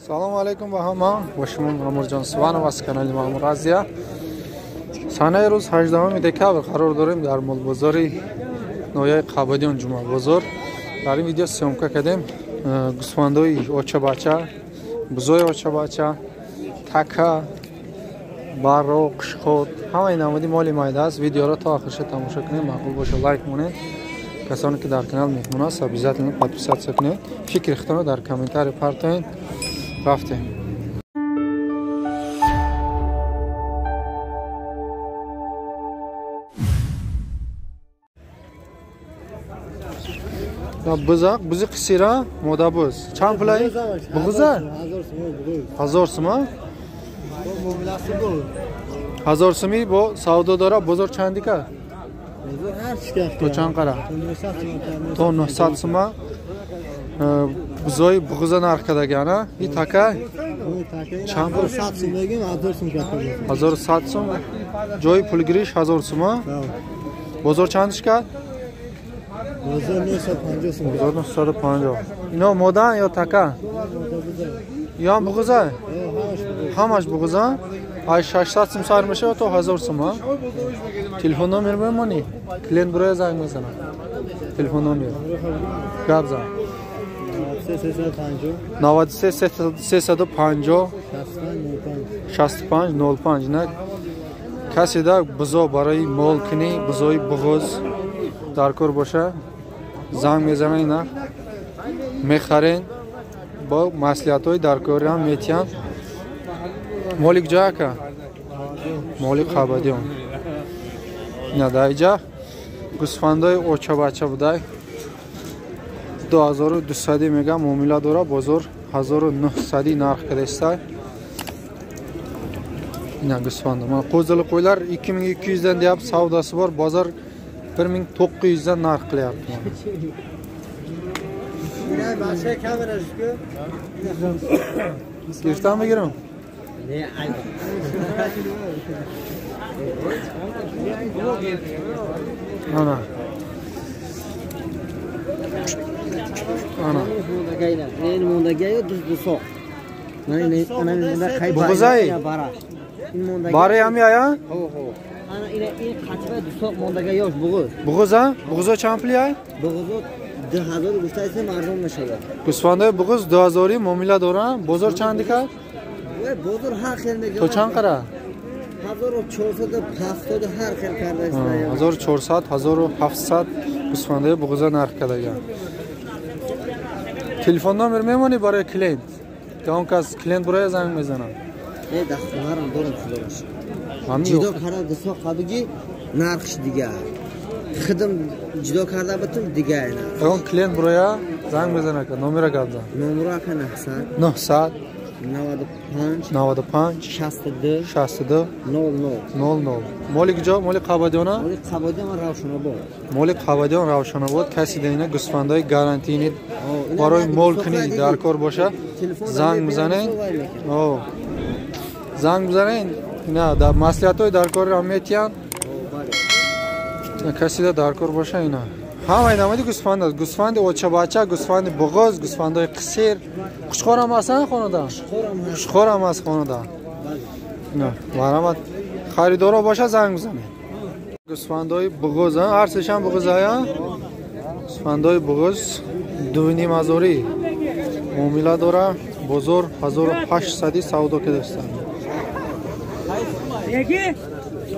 Салом алейкум ба ҳама. Бо шумо Мамурҷон Суванов аз канали Мамур Азия. Санаи рӯз 18 декабр қарор дорем дар молбозори ноҳияи Қабадиён Ҷумъабозор. Дар ин видео съёмка кардем гӯсфандои очабача, бузои очабача, така, барро, қушход, ҳамаи намуди моли майда аст. Видеоро то охирша тамошо кунед, маъқул боша лайк монед. Касоне ки дар канал меҳмон аст, обязательно подписаться кунед. Фикри худтонро дар комментарий партоед. Рафтем. Бузақ, бузи қисира, мода буз. Чанд пулай? Буғуза? 1000 сум. 1000 суми бо савдо дора. Бозор чанди ка? То чанд қара? То 900 сума. Бузои буғуза нарх кардагана. И така? Чанд пул? 1100 сум. Ҷои пулгириш 1000 сума. Бозор чандиш кард? Бозор 950. Ино мода ё така? Ё буғуза? Ҳамаш буғуза? Ай 600 сум сар мешава то 1000 сум. Телефон номер мемонӣ? Клиент барои занг мезанад. Телефон номер. Гап зан. 93 350 65 05. На касе да бузо барои мол кунӣ, бузои буғуз дар кор боша, занг мезанад, ина мехарен, бо маслиҳатҳои даркориам метиҳанд. Моли куҷо ака? Моли Қабадиён. Ина дар иҷа гӯсфандои очабача будай. 2200 мега муомила дора, бозор 1900 нарх кардестай. Ина гӯсфандо. Мана qo'zili qo'ylar 2200 dan deyapti, savdosi bor, bozor 1900 dan narx qilyapti. Гирифтан бигирам? Ана. Ана. Буғузай? Барои ҳами ая? Буғуза? Буғузо чанд пули ай? Гӯсфандои буғуз 2000 муомила доранд. Бозор чанди кард? То чанд қара? 1470 ҳар хел кардааст. 1400, 1700 гӯсфандои буғуза нарх кардаган. Телефон номер мемонӣ барои клиент? Ки он кас клиент барои занг мезанад. Не, дар хонарам дорам, худо бошад. Ҷудо карда дусо қабиги нархш дигар. Худам ҷудо карда бутум дигар нарх. Он клиент барои занг мезанад, номера гап зан. Номера ака 900 900 95 95 62 62 00 00. Моли куҷо? Моли Қабадиёна? Моли Қабадиён Равшанобод. Моли Қабадиён Равшанобод. Каси да ина гӯсфандои гарантини барои мол кунӣ дар кор боша, занг мезанед. Занг бизанед, ина дар маслиҳатҳои даркорро метиҳанд. Каси да дар кор боша ина. Ҳамаи намуди гӯсфанд аст. Гӯсфанди очабача, гӯсфанди буғуз, гӯсфандои қисир. Қушқорам ҳаст хонада? Қушқорам ҳаст хонада. Ина, марҳамат. Харидоро боша занг бизанед. Гӯсфандои буғуз, ҳар сешам буғуз ая? Гӯсфандои буғуз 2500 муомила дора, бозор 1800 савдо кардастанд.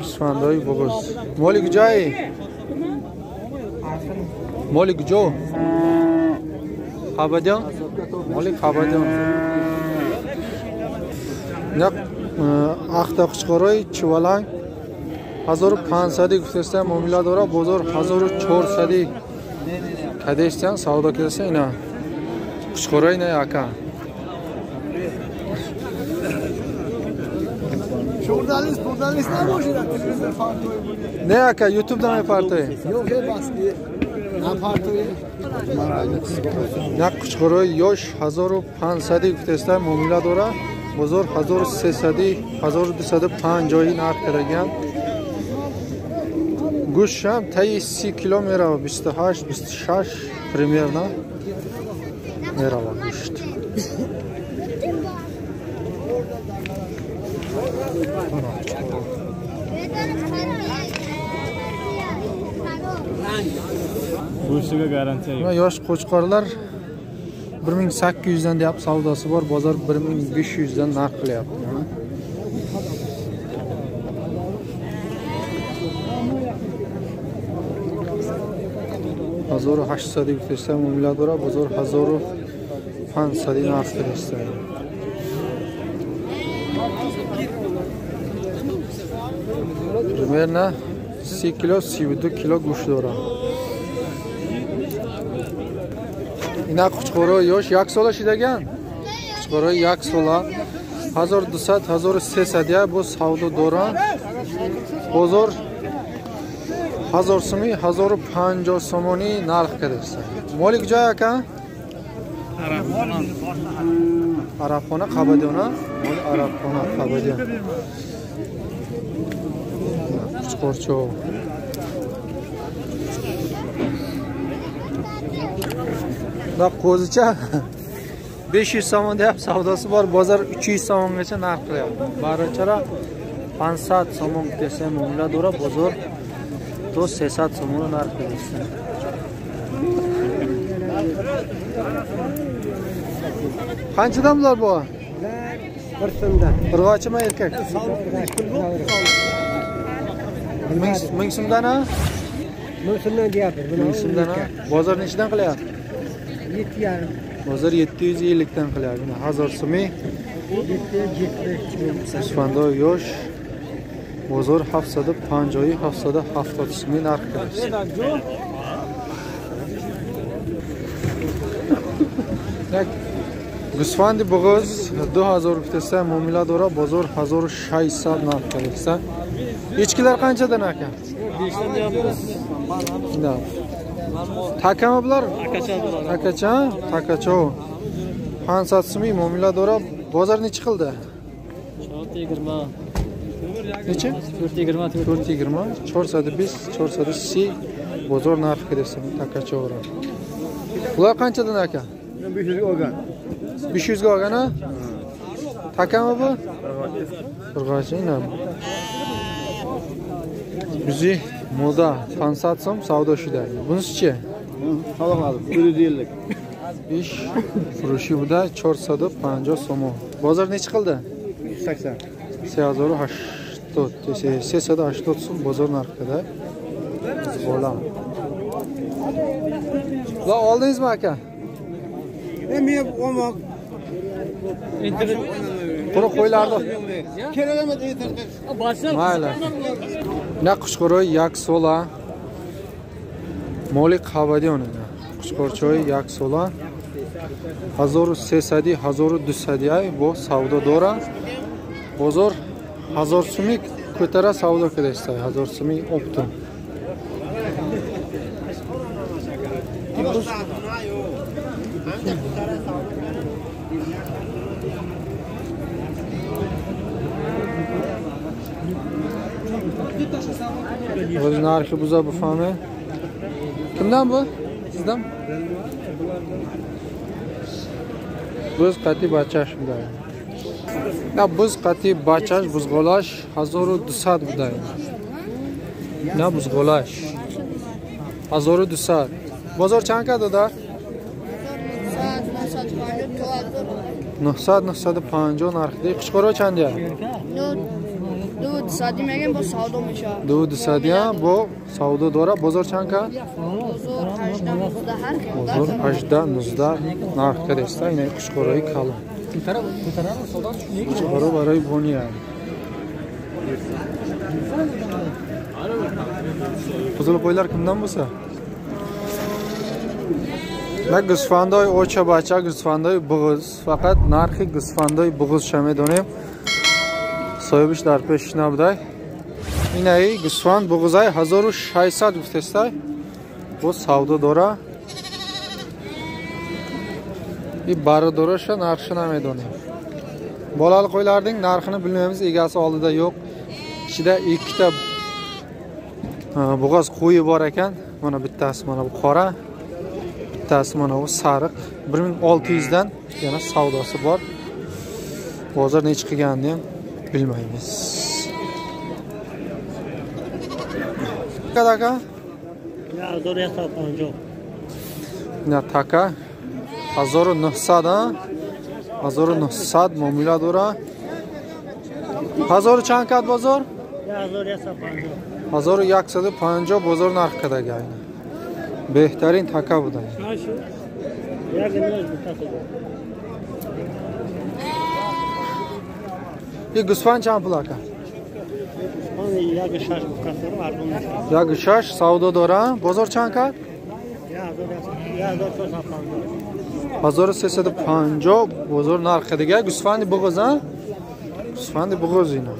Гӯсфандои буғуз. Моли куҷои? Моли куҷо? Қабадиён? Моли Қабадиён. Ина ахта қучқорои чуваланг 1500 гуфтастан муомила дора, бозор 1400 кадестан савдо кардастан. Ина қучқорои ина ака. Журналист, журналист набошед, телевизор фартои буд. Не ака, YouTube да мепартои. Ё бас напартои. Як қучқорои ёш 1500 гуфтастан муомила дора, бозор 1300, 1250 нарх кардаган. Гӯштам таи 30 кило мерава, 28, 26 примерно мерава гӯшт. Go'shtiga garantiya yo'q. Yosh qo'chqorlar 1800 dan deyapti, savdosi bor, bozor 1500 dan narx qilyapti. Hazor 800 гуфтеста муомила дора, бозор 1500 нарх кидаста. Примерно 30 кило, 32 кило гӯшт дора. Ина қучқорои ёш як сола шидаган. Қучқорои як сола 1200, 1300 я бо савдо доранд. Бозор 1000 сӯми, 1050 сомонӣ нарх кардааст. Моли куҷо ака? Арабхона Қабадиёна. Моли Арабхона Қабадиён. Қучқорчо. Да qo'zicha 500 сомон deyapti, savdosi bor, bozor 300 somongacha narx qilyapti. Barachara 500 сомон desa muomala dora, bozor 300 сомон нарх qilyapti. Qanchadan bular bu? Bir so'mdan. Urg'ochimi erkak? 1000 so'mdan ha? 1000 so'mdan deyapti. 1000 so'mdan ha? Bozor nechidan qilyapti? 7,5. Bozor 750 dan qilyapti. 1000 so'mi. 775. Usmonda yosh. Bozor 750, 770 so'mi narx qilyapti. Гӯсфанди буғуз 2000 гуфтеста муомила дора, бозор 1600 нарх qilyapti. Echkilar qanchadan aka? 5 dan. Takami bular? Takacha, takacha. 500 so'mi muomila dora, bozor necha qildi? 4.20. Necha? 4.20. 4.20, 420, 430 bozor narxi qilyapti takacha. Bular qanchadan aka? 500 ga olgan. 500 ga olgan ha? Takami bu? Urg'ochi ina. Bizi moda 500 so'm savdo shida. Bunisi-chi? Salomat, 450. 5 furushi buda 450 so'm. Bozor necha qildi? 380. 380, 380 so'm bozor narxida. Bolam. La oldingizmi aka? Men olmoq. Quruq qo'ylarni. Kerak emas, internet. Mayli. Na qushqoroy як sola. Моли Қабадиён ина. Qushqorchoy як sola. 1300, 1200 ай бо савдо дора. Бозор 1000 сӯми ko'tara savdo qilyapti. 1000 сӯми оптом. O'z narxi buza bufami? Kimdan bu? Sizdan? Buz qati bachash buday. Na buz qati bachash buzg'olash 1200 buday. Na buzg'olash 1200. Bozor chand ka doda? 900 950 narxida. Quchqoro chand ya? 200 мегем бо савдо мешавад. 200 я бо савдо дора. Бозор чанд ка? Бозор 18 19 ҳар хел. Бозор 18 19 нарх кадаста. Ина қушқорои калон. Қушқоро барои бония. Qizil qo'ylar kimdan bo'lsa? На гӯсфандои оча бача, гӯсфандои буғуз. Фақат нархи гӯсфандои буғузша медонем. Соҳибиш дар пеш набудай. Инаи гӯсфанд буғузай 1600 гуфтестай. Бо савдо дора. И бародораша нархша намедонем. Bolali qo'ylarning narxini bilmaymiz, egasi oldida yo'q. Ichida ikkita bo'g'oz qo'yi bor ekan. Mana bittasi mana bu qora, bittasi mana bu sariq. 1600 dan yana savdosi bor. Bozor necha qilganini ham bilmaymiz. Qanaqa? 1150. Ина така 1900, 1900 муомила дора. 1000 чанд кад бозор? 1150 бозор нарх кардага. Беҳтарин така буда. И гӯсфанд чанд пул ака? 1,6 савдо дора. Бозор чанд кард? 1350 бозор нарх дига. Гӯсфанди буғуз, а? Гӯсфанди буғуз ина.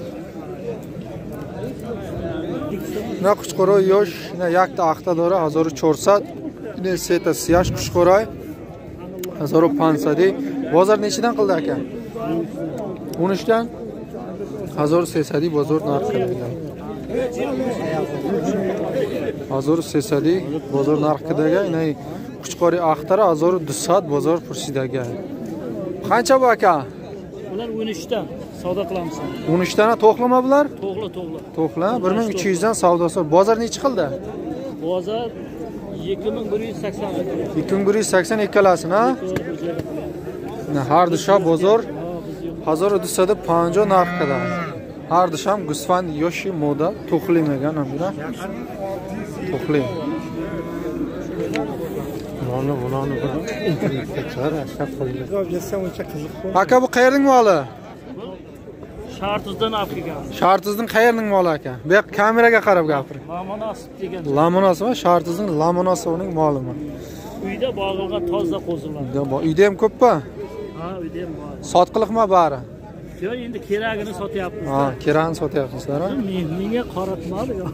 На қучқорои ёш, ина якта ахта дора 1400, ина сета сияш қучқорой 1500. Бозор nechidan qildi aka? 13dan 1300 бозор нарх qildi. 1300 бозор нарх qildi. Ина қучқори ахтара 1200 бозор pursidaga. Qancha bu aka? Ular 13 dan savdo qilamiz. 13 dana to'xlama bular? To'g'li, to'g'li. To'xla 1300 dan savdosi. Bozor nechi qildi? Bozor 2180. 2180 ikkalasini, ha? Har dusha bozor 1250 narx qildi. Har dusham g'usfand yoshi moda to'xli megan amira. To'xli. Bularni bir internetga chiqar, ashlab qo'yiladi. Aka, bu qayerning moli? Shartuzdan olib kelgan. Shartuzning qayerning moli aka? Bu yoq kameraga qarab gapiring. Lamonosov degan. Lamonosov, Shartuzning Lamonosovning molimi? Uyda bog'ilgan toza qo'zilar. Uyda ham ko'pmi? Ha, uyda ham bor. Sotqiliqmi bari? Yo'q, endi keragini sotyapmiz. Ha, keragini sotyapsizlar, ha? Menga qoratmadi yo'q.